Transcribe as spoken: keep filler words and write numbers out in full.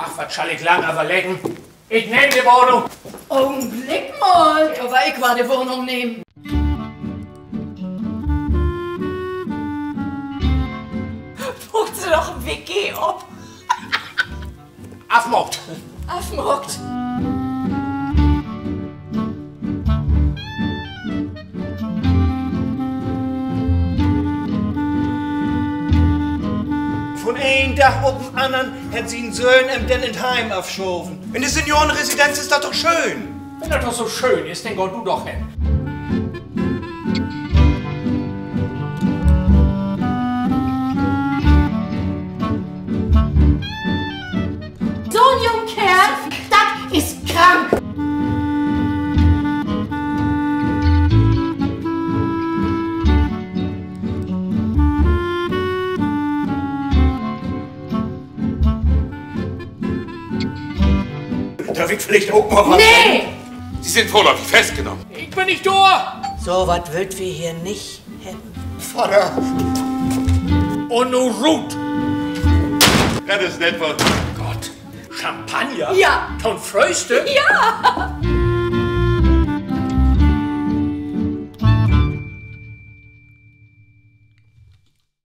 Ach, wat schall ik lang överleggen? Ik nehm de Wahnung. Ogenblick mal, aver ik warr de Wahnung nehmen. Maakt Se doch en W G op. Afmaakt. Afmaakt. Vun een Dag op den annern hett sien Söhn em denn in't Heim afschaven. In de Seniorenresidenz is dat doch schöön. Wenn dat doch so schöön is, denn gah du doch hen. So'n jung Keerl, dat is krank. Dörv ik villicht ok mal wat seggen? Nee! Sie sind vorläufig festgenommen. Ik bün nich dor! So wat wüllt wi hier nich hebben. Vadder! Un nu rut! Dat is nett von Gott. Champagner? Ja. To'n Fröhstück? Ja.